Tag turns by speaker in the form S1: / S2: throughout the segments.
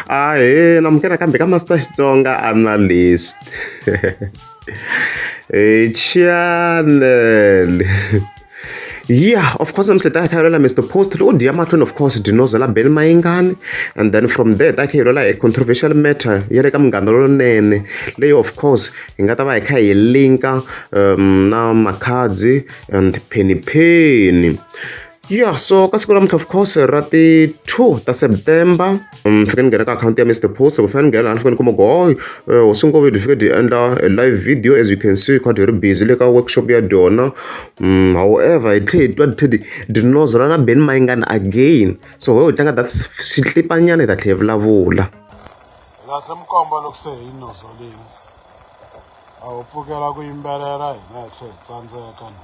S1: Ahee namukela kambe ka Master Xitsonga Analyst channel. Yeah, of course namuntlha ta kha hi Mr Post loko dyi ya mahlweni, of course Dinoza la Benny Mayengani, and then from there ta kha hi lwela a controversial matter ya le ka Munghana Lonene, leyi of course hi nga ta va hi kha hi linka na Makhadzi and Penny Penny. Yeah, so ka siku namuntlha, of course, ra ti 2 ta September, ni fike ni nghena ka akhawunti ya Mr Post. Loko fika ni nghena laha, ni fike ni kuma ku hoy, hosi Ngove dyi fike dyi endla live video. As you can see, kha dyi ri busy le ka workshop ya dyona. However, hi tlhe hi twa dyi tlhe dyi na Benny Mayengani again, so ho hi tlanga that xitlipanyana, hi ta tlhe hi vulavula.
S2: Kahle mikomba loko se hi nozolini, a ho pfukela ku yimbelela hina, hi tlhe hi tsandzeka ni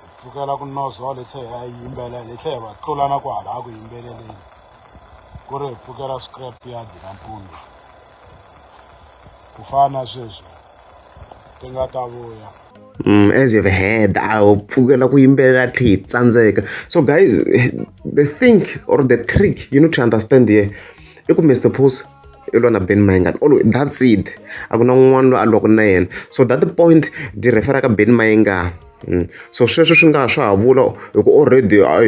S2: hi pfukela ku nozola, hi tlhe hi ya yimbelela, hi tlhe hi va tlula na ku hala ku yimbeleleni, ku ri hi pfukela scrap yard nampundzu ku fana na sweswi ti nga ta vuya.
S1: As you've heard, a ho pfukela ku yimbelela, tlhe hi tsandzeka. So guys, the thing or the trick you need to understand here i ku Mr Post i lwa na Benny Mayengani, all that's it. A ku na un'wana loyi a lwaka na yena, so that point dyi refera ka Benny Mayengani. So sweswo swi nga ha swa ha vula hi ku already a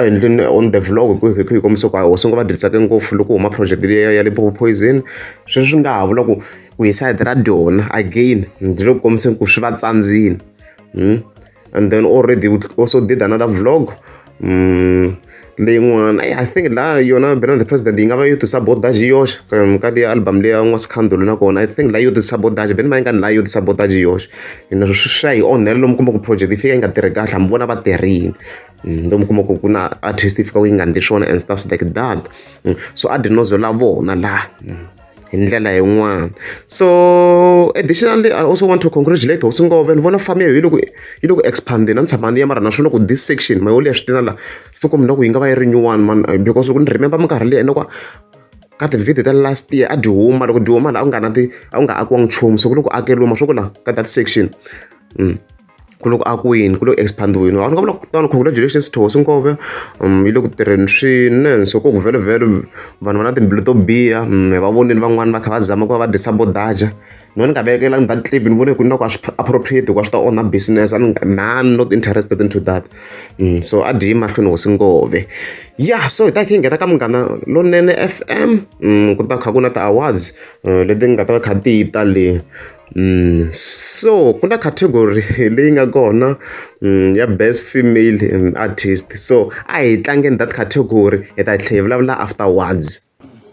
S1: endleni on the vlog hi ku hi kombisa ku hosi ngo va dyi tsake ngopfu loko huma project liya ya Limpopo Poison. Sweswo swi nga ha vula ku hi side ra dyona again ndzi le ku kombiseni ku swi va tsandzile. And then already we also did another vlog leyin'wana. I think laha yona Benny the President yi nga va yo ti sabotage yoxe ka leya album leya N'wasikhandulu, nakona I think laha yo ti sabotage Benny Mayengani, laha yo ti sabotage yoxe naswo swi ya hi onhela lomu kuma ku project yi fika yi nga tirhi kahle, hambi vona va tirhile. Lomu kuma ku ku na artist yi fika yi nga endli swona and stuff like that. So a dinozo la vona laha hi ndlela yin'wana. So additionally, I also want to congratulate hosi Ngove. Ni vona farm ya yi le ku expandeni. A ni tshama ni ya, mara naswona ku this section mayoli ya swi tina la swi ti komba na ku yi nga va yi ri nyuwani man, because loko ni remember minkarhi liya na ka ti-video ta last year a dyi huma, loko dyi huma la a ku nga na ti a ku nga akiwangi nchumu, so ku le ku akeriwa maswo ku la ka that section ku le ku akiweni, ku le ku expandiweni. A ni nga vula tano, congratulations to hosi Ngove, yi le ku tirheni swinene. So ku vhele vanhu va na timbilu to biha, hi va vonile van'wani va kha va zama ku va va disabotage. Ni ni nga vekelangi that clip, ni vone ku na ku a swi appropriate hikuva swi ta onha business. A ni I'm not interested into that. So a dyi yi mahlweni hosi Ngove. Yeah, so hi ta kha hi nghena ka Munghana Lonene FM, ku ta kha ku na ti-awards leti nga ta va kha ti ta le. So ku na category leyi nga kona ya best female artist, so a hi tlangeni that category, hi ta tlhela hi vulavula afterwards.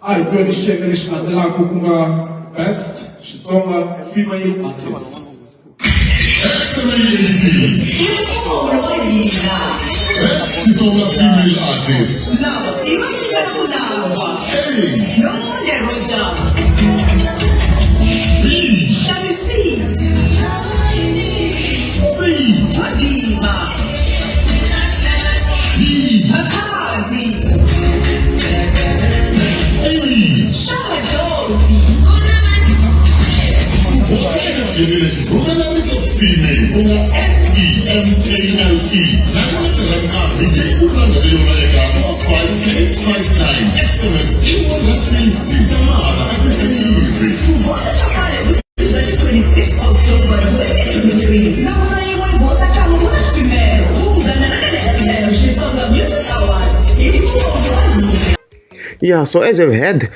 S3: A hi tweni xiyenge lexi landzelaka, ku nga best Xitsonga female artist.
S4: Excellent.
S5: Impfuno wa hina.
S4: Best Xitsonga female artist.
S5: Lava i va lava.
S4: A.
S5: Nonde Roger.
S4: B.
S5: Hlamisisi.
S4: C.
S5: Twadima.
S4: D.
S5: Makhadzi.
S4: E.
S5: Shamajozi.
S4: Ku vhota eka xiyenge lexi, rhumela rito "female", ku nga female, na rito ra nkarhi leyi u rhangaka yona eka 45859. SMS i 150 ta mahala, a ti tirhi.
S5: Ku vhota swa khale ku 26 October 2023. Nakona yin'we vhota kan'we, ku na swipimelo. Munghana Lonene FM Xitsonga Music Awards i mpfuno wa hina.
S1: Yeah, so as you've heard,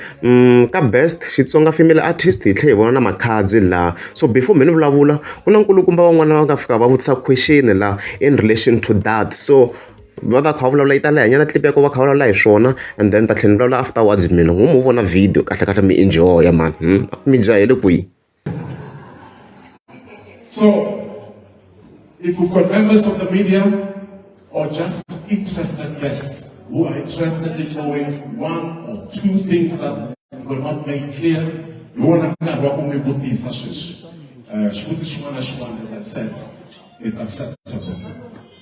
S1: ka best Xitsonga female artist hi tlhela hi vona na Makhadzi laha. So before me ni vulavula, ku na nkulukumba van'wana va nga fika va vutisa question la in relation to that, so va ta kha va vulavula, yi ta leha nyana clip ya ko va kha va vulavula hi swona, and then ta tlhela ni vulavula afterwards. Mina n'wi mu vona video kahle kahle, mi enjoya man, Mi jahele kwihi?
S3: So, if we've got members of the media or just interested guests who are interested in knowing one or two things that were not made clear, hi wona nkarhi wa ku mi vutisa sweswi. Xivutiso xin'wana na xin'wana, as I said, it's acceptable.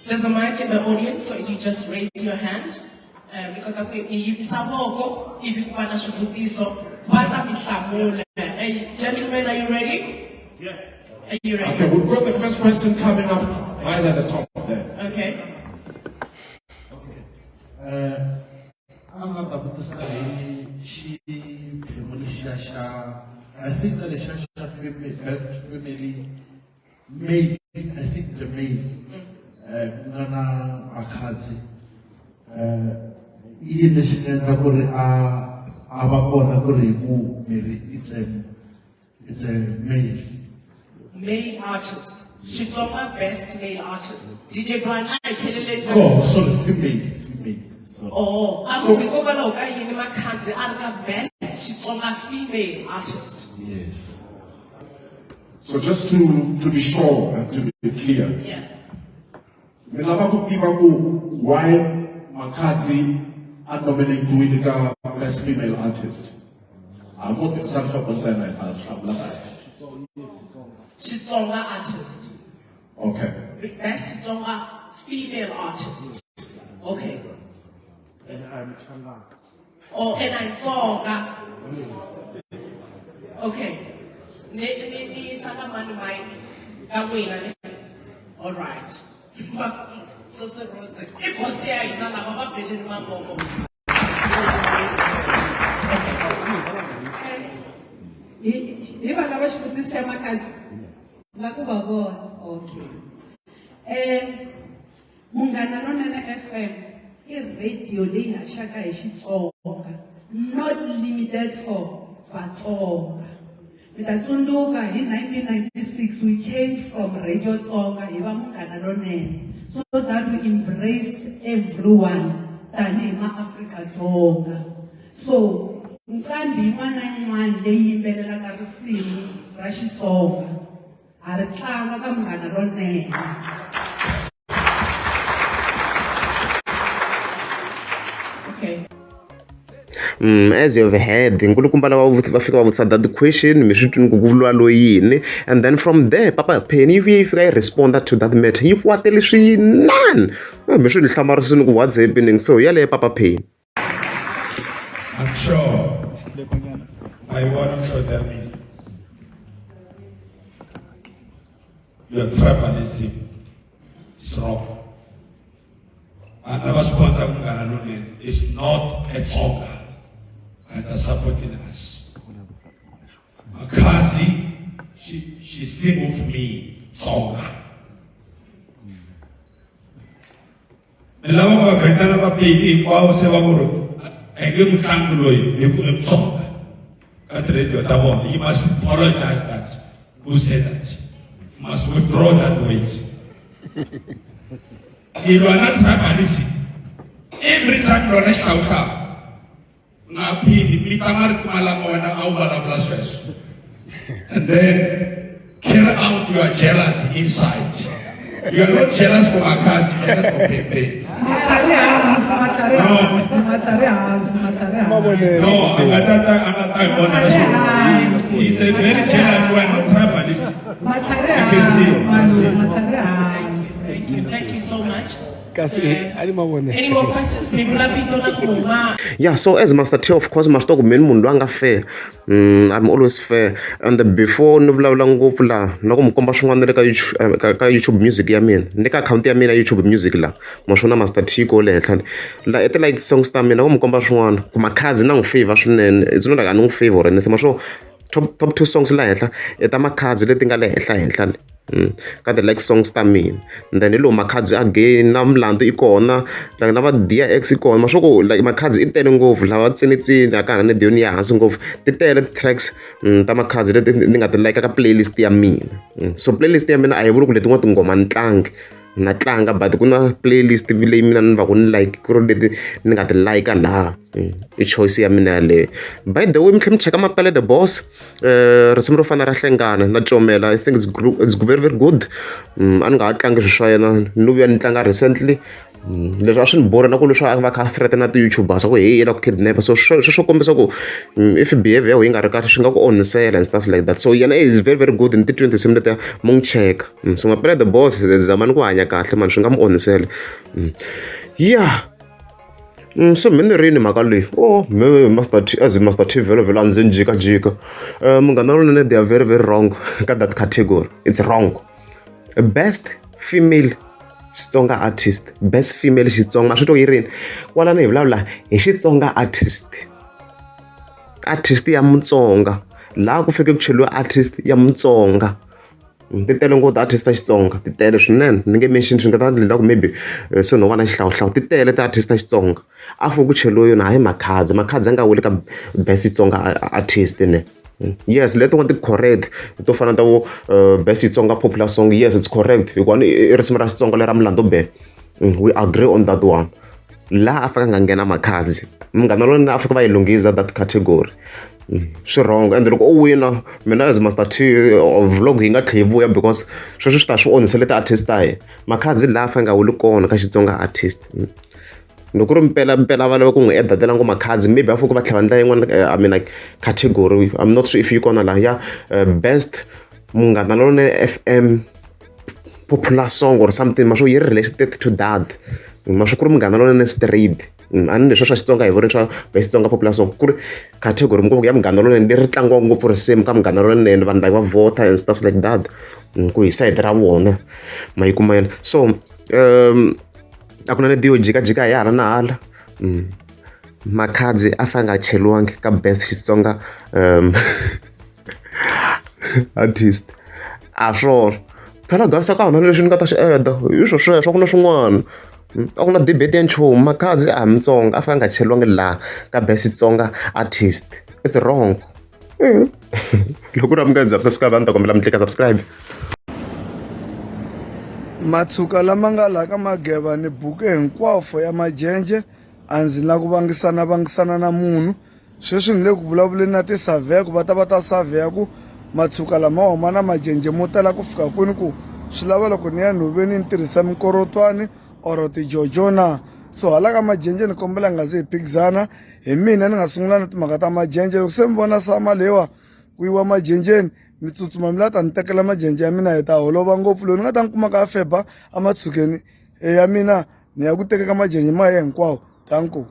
S6: There's a mic in the audience, so if you just raise your hand, mi kota ku mi yimisa voko, ivi ku va na swivutiso, va ta mi hlamula. Hey, gentlemen, are you ready?
S3: Yeah.
S6: Are you ready?
S3: Okay, we've got the first question coming up right at the top there.
S6: Okay.
S2: A nga ta vutisa hi xi
S7: xa I think na lexiya xa family best family male I think the male ku nga na Makhadzi i yini lexi nga endla ku ri a a va kona ku ri hi ku mi ri it's a it's a male
S6: Male artist. Xitsonga best male artist. DJ Brian a hi tlheleleni ka
S7: oh sorry female female sorry
S6: Oh, a ku hikokwalaho ka yini Makhadzi a ri ka best Xitsonga female artist.
S7: Yes.
S3: So just to be sure and to be clear,
S6: Yeah.
S3: mi lava ku tiva ku why Makhadzi a nominatiwile ka best female artist. A mo tirhisa nhloko ntsena hi ta hlamula kahle.
S6: Xitsonga artist.
S3: Okay.
S6: Best Xitsonga female artist. Okay. Oh, and I'm Tsonga. Okay. Ni ni ni yisa ka mani mic? Ka n'wina ne? All right. So Rose. I boss ya hina lava va beleni mavoko.
S8: Hi hi va lava xivutiso xa Makhadzi la ku va vona okay Munghana Lonene FM i radio leyi haxaka hi Xitsonga not limited for Vatsonga mi ta tsundzuka hi 1996 we changed from Radio Tsonga hi va Munghana Lonene so that we embrace everyone tanihi maAfrika-Dzonga so nqambi yin'wana na yin'wana leyi yimbelelaka risimu ra Xitsonga ha ri tlanga ka Munghana Lonene.
S6: Okay.
S1: As you have heard nkulukumba lava va fika va vutisa that question mi swi twini ku ku vuriwa loyi yini and then from there Papa Penny yi vuye yi fika yi responda to that matter yi kwatele swinene mi swi ni hlamarisini ku what's happening so yaleyo Papa Penny.
S9: I'm sure I want to show them in your tribalism is wrong. And our sponsor Munghana Lonene is not a Tsonga and are supporting us. Makazi, she sing with me Tsonga. Ni lava ku vavhenda na vapedi hinkwavo se va ku ri a hi nge n'wi tlangi loyi hi ku i Mutsonga ka ti-radio ta vona. You must apologize that who said that. You must withdraw that words. Hi lwa na tribalism. Every time lona xihlawuhlawu u nga phindi mi ta marito malama wena a wu vulavula sweswo. And then carry out your jealousy inside. You are not jealous for Makhadzi, you are jealous for Pepe.
S8: Matlhari hansi, matlhari
S9: No.
S8: hansi, matlhari hansi, matlhari hansi.
S9: No, a nga ta ta a nga ta hi vona na swona. He's a very jealous one, not tribalist.
S8: Matlhari
S9: You can see,
S8: hansi,
S9: you can see.
S8: matlhari hansi.
S6: Thank you. Thank you so much.
S10: Kasi a ni mavonelo.
S6: Any more questions? Mi vula vito na ku huma.
S1: Yeah, so as Master T of course ma swi tiva ku mina munhu loyi a nga fair. I'm always fair and before ni vulavula ngopfu laha na ku mi komba swin'wana na le ka YouTube ka YouTube music ya mina ni ka akhawunti ya mina ya YouTube music laha ma swi vona Master T ko le henhla la i ti-like songs ta mina ku mi komba swin'wana ku Makhadzi na n'wi favor swinene it's not like a ni n'wi favor or anything ma swo top top two songs la henhla i ta Makhadzi leti nga le henhla henhla le ka ti like songs ta mina and then hi lowu Makhadzi again na Mlandu i kona like na va D_X i kona ma swa ku like Makhadzi i tele ngopfu lava tsinitsini a ka ha na ni ya hansi ngopfu ti tele ti-tracks ta Makhadzi leti ni nga ti like ka playlist ya mina so playlist ya mina a yi vuli ku letin'wana tinghoma ni tlangi na tlanga but ku na playlist leyi mina ni va ku ni like ku ri leti ni nga ti like laha i choice ya mina yaleyo by the way mi tlhela mi cheka Mapele the Boss risimu ro fana ra Hlengana na Comela I think it's it's very very good a ni nga ha tlangi swilo swa yena ni vuya ni tlanga recently leswi a swi ni borha na ku leswi a va kha a threat na ti-youtubers ku heyi i la ku kidnap so sweswo swo kombisa ku if behavior ya wena yi nga ri kahle swi nga ku onhisela and stuff like that so yena is very very good ni titweni tinsimu letiya mo n'wi cheka so Mapele the Boss zamani ku hanya kahle mani swi nga mu onhisela ya se me ni rini mhaka leyi oh me Master T as Master T vhele vhele a ndzi ni jikajika Munghana Lonene they are very very wrong ka that category it's wrong best female Xitsonga artist best female Xitsonga swi twa yi rini kwalano hi vulavula hi Xitsonga artist. Artist ya Mutsonga laha ku fike ku cheriwa artist ya Mutsonga ti tele ngopfu ti-artist ta Xitsonga ti tele swinene ni nge mention swi nga ta endla ku maybe se no va na xihlawuhlawu ti tele ti-artist ta Xitsonga a fanele ku cheriwe yona hayi Makhadzi Makhadzi a nga weli ka best Xitsonga artist ne yes letin'wana ti correct to fana na ta vo best Xitsonga popular song yes it's correct hikuva i risimu ra Xitsonga lera Mlando Be we agree on that one laha a fanele a nga nghena Makhadzi Munghana Lonene a fika va yi lunghisa that category swi wrong ende loko o wina mina as Master T vlog yi nga tlhela yi vuya because sweswo swi ta swi onhisele ti-artist ta hina Makhadzi laha a fanele a nga weli kona ka Xitsonga artist loko ku ri mpela mpela va lava ku n'wi add-tela ngopfu Makhadzi maybe va fanele va tlhela va endla yin'wana I mean like category I'm not sure if yi kona laha ya best Munghana Lonene F_M popular song or something ma swo yi related to that ma swo ku ri Munghana Lonene straight a ni leswiya swa Xitsonga hi vuri swa best Xitsonga popular song ku ri category mi kuma ku ya Munghana Lonene leri tlangiwaka ngopfu risimu ka Munghana Lonene vanhu like va vhota and stuff like that ku hi sayiti ra vona ma yi kuma yena so a ku na leti yo jikajika hi hala na hala Makhadzi a fanele a nga cheriwangi ka best Xitsonga artist a swona phela guys a ka ha na lexi ni nga ta xi endla hi swo sweswo a ku na swin'wana a ku na debate ya nchumu Makhadzi a hi Mutsonga a fanele a nga cheriwangi laha ka best Xitsonga artist it's wrong loko ku ri a mi nga za subscribe a ni ta kombela mi tlika subscribe.
S11: Matshuka lama nga laha ka Mageva ni buke hinkwafo ya majenje a ndzi na ku vangisana vangisana na munhu sweswi ni le ku vulavuleni na ti-surveyor ku va ta va ta surveyor ku matshuka lamawa ma na majenje mo tala ku fika kwini ku swi lava loko ni ya nhoveni ni tirhisa minkorotwani or tijojo na so hala ka majenje ni kombela nga ze hi phikizana hi mina ni nga sungula na timhaka ta majenje loko se mi vona sama leyiwa ku yiwa majenjeni mi tsutsuma mi la ta ni tekela majenje ya mina hi ta holova ngopfu loyi ni nga ta ni kumaka a feba ematshukeni ya mina ni ya ku tekeka majenje ma ye hinkwawo danko.